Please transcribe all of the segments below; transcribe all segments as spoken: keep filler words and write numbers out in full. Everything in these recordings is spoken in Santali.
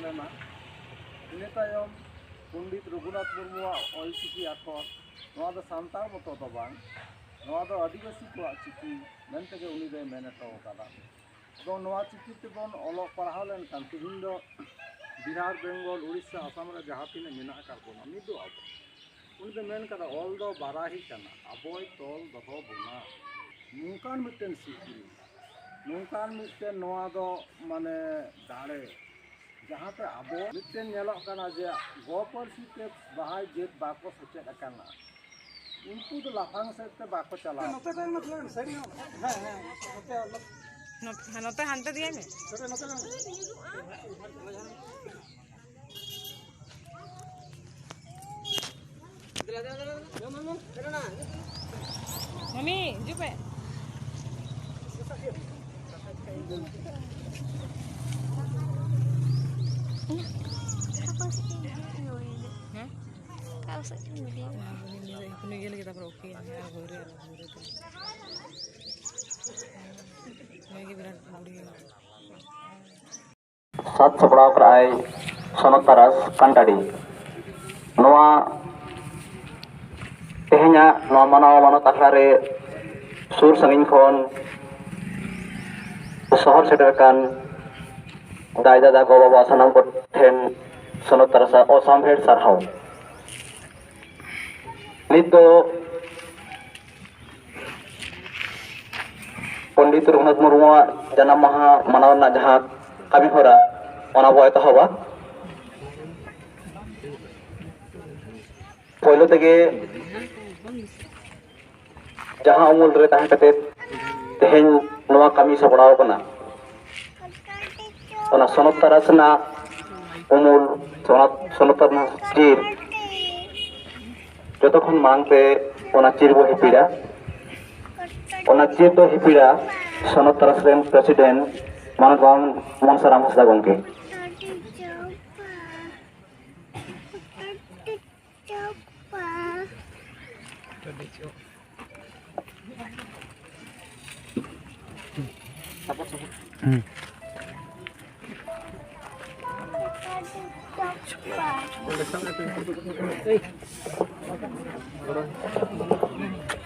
ᱞᱮᱱᱟ᱾ ᱤᱱᱟᱹ ᱛᱟᱭᱚᱢ ᱯᱚᱱᱰᱤᱛ ᱨᱚᱜᱷᱩᱱᱟᱛᱷ ᱢᱩᱨᱢᱩᱣᱟᱜ ᱚᱞᱪᱤᱠᱤ ᱟᱠᱷᱚᱨ, ᱱᱚᱣᱟ ᱫᱚ ᱥᱟᱱᱛᱟᱲ ᱢᱚᱛᱚ ᱫᱚ ᱵᱟᱝ, ᱱᱚᱣᱟ ᱫᱚ ᱟᱹᱫᱤᱵᱟᱹᱥᱤ ᱠᱚᱣᱟᱜ ᱪᱤᱠᱤ ᱢᱮᱱᱛᱮᱜᱮ ᱩᱱᱤ ᱫᱚᱭ ᱢᱮᱱ ᱦᱚᱴᱚ ᱟᱠᱟᱫᱟ᱾ ᱮᱵᱚᱝ ᱱᱚᱣᱟ ᱪᱤᱠᱤ ᱛᱮᱵᱚᱱ ᱚᱞᱚᱜ ᱯᱟᱲᱦᱟᱣ ᱞᱮᱱᱠᱷᱟᱱ ᱛᱮᱦᱮᱧ ᱫᱚ ᱵᱤᱦᱟᱨ, ᱵᱮᱝᱜᱚᱞ, ᱩᱲᱤᱥᱥᱟ, ᱟᱥᱟᱢ ᱨᱮ ᱡᱟᱦᱟᱸ ᱛᱤᱱᱟᱹᱜ ᱢᱮᱱᱟᱜ ᱟᱠᱟᱫ ᱵᱚᱱᱟ, ᱢᱤᱫ ᱫᱚ ᱟᱵᱚ᱾ ᱩᱱᱤ ᱫᱚ ᱢᱮᱱ ᱠᱟᱫᱟ, ᱚᱞ ᱫᱚ ᱵᱟᱨᱟᱦᱤ ᱠᱟᱱᱟ, ᱟᱵᱚᱭ ᱛᱚᱞ ᱫᱚᱦᱚ ᱵᱚᱱᱟ᱾ ᱱᱚᱝᱠᱟᱱ ᱢᱤᱫᱴᱮᱱ ᱥᱤᱠᱲᱤ, ᱱᱚᱝᱠᱟᱱ ᱢᱤᱫᱴᱮᱱ, ᱱᱚᱣᱟ ᱫᱚ ᱢᱟᱱᱮ ᱫᱟᱲᱮ, ᱡᱟᱦᱟᱸᱛᱮ ᱟᱵᱚ ᱢᱤᱫᱴᱮᱱ ᱧᱮᱞᱚᱜ ᱠᱟᱱᱟ ᱡᱮ ᱜᱚ ᱯᱟᱹᱨᱥᱤ ᱛᱮ ᱡᱟᱦᱟᱸᱭ ᱡᱟᱹᱛ ᱵᱟᱠᱚ ᱥᱮᱪᱮᱫ ᱟᱠᱟᱱᱟ, ᱩᱱᱠᱩ ᱫᱚ ᱞᱟᱯᱷᱟᱝ ᱥᱮᱫ ᱛᱮ ᱵᱟᱠᱚ ᱪᱟᱞᱟᱣ᱾ ᱱᱚᱛᱮ ᱫᱚ, ᱱᱚᱛᱮ ᱫᱚ, ᱥᱟᱭᱤᱰ ᱧᱚᱜ᱾ ᱦᱮᱸ, ᱦᱮᱸ, ᱱᱚᱛᱮ ᱟᱞᱚ᱾ ᱱᱚᱛᱮ, ᱱᱚᱛᱮ ᱦᱟᱱᱛᱮ ᱫᱤᱭᱮ ᱢᱮ᱾ ᱱᱚᱛᱮ, ᱱᱚᱛᱮ ᱫᱚ᱾ ᱢᱟᱢᱤ, ᱦᱤᱡᱩᱜ ᱯᱮ᱾ ᱦᱮᱸ? ᱚᱱᱟ ᱠᱚ ᱧᱮᱞ ᱞᱟᱹᱜᱤᱫ ᱛᱟᱨᱯᱚᱨᱮ ᱳᱠᱮ, ᱟᱨ ᱜᱷᱩᱨᱮ, ᱟᱨ ᱜᱷᱩᱨᱮ ᱛᱮ᱾ ᱱᱩᱭ ᱜᱮ ᱵᱤᱨᱟᱴ ᱵᱩᱲᱦᱤ᱾ ᱥᱟᱡᱽ ᱥᱟᱯᱲᱟᱣ ᱠᱟᱜᱼᱟᱭ ᱥᱚᱱᱚᱛ ᱛᱟᱨᱟᱥ ᱠᱟᱱᱴᱟᱲᱤ᱾ ᱱᱚᱣᱟ ᱛᱮᱦᱮᱧᱟᱜ ᱱᱚᱣᱟ ᱢᱟᱱᱟᱣ ᱢᱟᱱᱚᱛ ᱟᱠᱷᱲᱟ ᱨᱮ ᱥᱩᱨ ᱥᱟᱺᱜᱤᱧ ᱠᱷᱚᱱ ᱥᱚᱦᱚᱨ ᱥᱮᱴᱮᱨ ᱟᱠᱟᱱ ᱫᱟᱹᱭ ᱫᱟᱫᱟ ᱜᱚ ᱵᱟᱵᱟ ᱥᱟᱱᱟᱢ ᱠᱚ ᱴᱷᱮᱱ ᱥᱚᱱᱚᱛ ᱛᱟᱨᱟᱥᱟᱜ ᱚᱥᱟᱢᱵᱷᱮᱲ ᱥᱟᱨᱦᱟᱣ᱾ ᱱᱤᱛ ᱫᱚ ᱯᱚᱱᱰᱤᱛ ᱨᱚᱜᱷᱩᱱᱟᱛᱷ ᱢᱩᱨᱢᱩᱣᱟᱜ ᱡᱟᱱᱟᱢ ᱢᱟᱦᱟ ᱢᱟᱱᱟᱣ ᱨᱮᱱᱟᱜ ᱡᱟᱦᱟᱸ ᱠᱟᱹᱢᱤ ᱦᱚᱨᱟ, ᱚᱱᱟ ᱵᱚ ᱮᱛᱚᱦᱚᱵᱟ᱾ ᱯᱳᱭᱞᱳ ᱛᱮᱜᱮ ᱡᱟᱦᱟᱸ ᱩᱢᱩᱞ ᱨᱮ ᱛᱟᱦᱮᱸ ᱠᱟᱛᱮ ᱛᱮᱦᱮᱧ ᱱᱚᱣᱟ ᱠᱟᱹᱢᱤ ᱥᱟᱯᱲᱟᱣ ᱟᱠᱟᱱᱟ, ᱚᱱᱟ ᱥᱚᱱᱚᱛ ᱛᱟᱨᱟᱥ ᱨᱮᱱᱟᱜ ᱩᱢᱩᱞ, ᱥᱚᱱᱚᱛ, ᱥᱚᱱᱚᱛ ᱛᱟᱨᱟᱥ ᱨᱮᱱᱟᱜ ᱪᱤᱨ, ᱡᱚᱛᱚ ᱠᱷᱚᱱ ᱢᱟᱲᱟᱝ ᱛᱮ ᱚᱱᱟ ᱪᱤᱨ ᱵᱚ ᱦᱤᱯᱤᱲᱟ᱾ ᱚᱱᱟ ᱪᱤᱨ ᱫᱚ ᱦᱤᱯᱤᱲᱟ ᱥᱚᱱᱚᱛ ᱛᱟᱨᱟᱥ ᱨᱮᱱ ᱯᱨᱮᱥᱤᱰᱮᱱᱴ ᱢᱟᱱᱚᱛ ᱢᱚᱱᱥᱟᱨᱟᱢ ᱦᱟᱸᱥᱫᱟ ᱜᱚᱢᱠᱮ᱾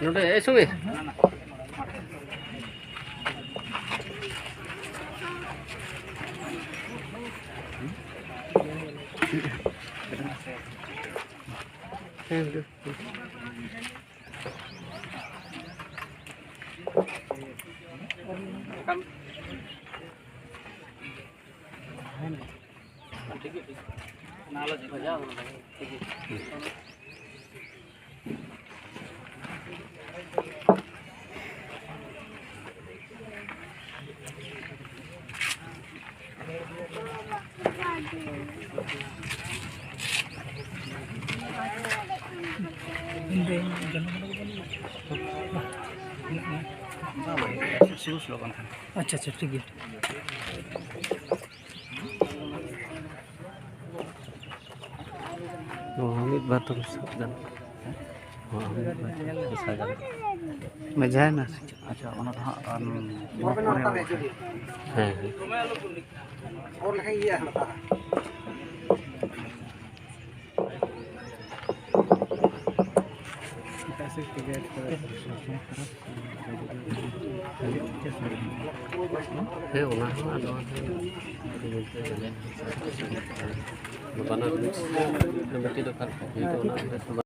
ᱱᱚᱰᱮ ᱮ ᱥᱚᱢᱤᱨ᱾ ᱟᱪᱪᱷᱟ, ᱟᱪᱪᱷᱟ, ᱴᱷᱤᱠ ᱜᱮᱭᱟ᱾ ᱱᱚᱣᱟ ᱦᱚᱸ ᱢᱤᱫ ᱵᱟᱨ ᱫᱚ ᱢᱮᱥᱟ ᱜᱟᱱᱚᱜᱼᱟ᱾ ᱱᱚᱣᱟ ᱦᱚᱸ ᱢᱤᱫ ᱵᱟᱨ ᱫᱚ ᱢᱮᱥᱟ ᱜᱟᱱᱚᱜᱼᱟ᱾ ᱢᱮᱡᱷᱟᱭᱮᱱᱟ᱾ ᱟᱪᱪᱷᱟ, ᱚᱱᱟ ᱫᱚ ᱦᱟᱸᱜ, ᱟᱢ, ᱱᱚᱣᱟ ᱯᱚᱨᱮ ᱦᱮᱸ, ᱦᱮᱸ᱾ ᱦᱮᱸ, ᱚᱱᱟ ᱦᱚᱸ ᱟᱨ ᱱᱚᱣᱟ ᱦᱚᱸ ᱟᱹᱰᱤ ᱢᱚᱡᱽ ᱛᱮ ᱵᱮᱱᱟᱣ᱾ ᱵᱟᱱᱟᱨ mix ᱢᱤᱫᱴᱤᱡ ᱫᱚ ᱚᱠᱟ ᱞᱮᱠᱟ ᱦᱩᱭᱩᱜᱼᱟ, ᱚᱱᱟ ᱦᱚᱸ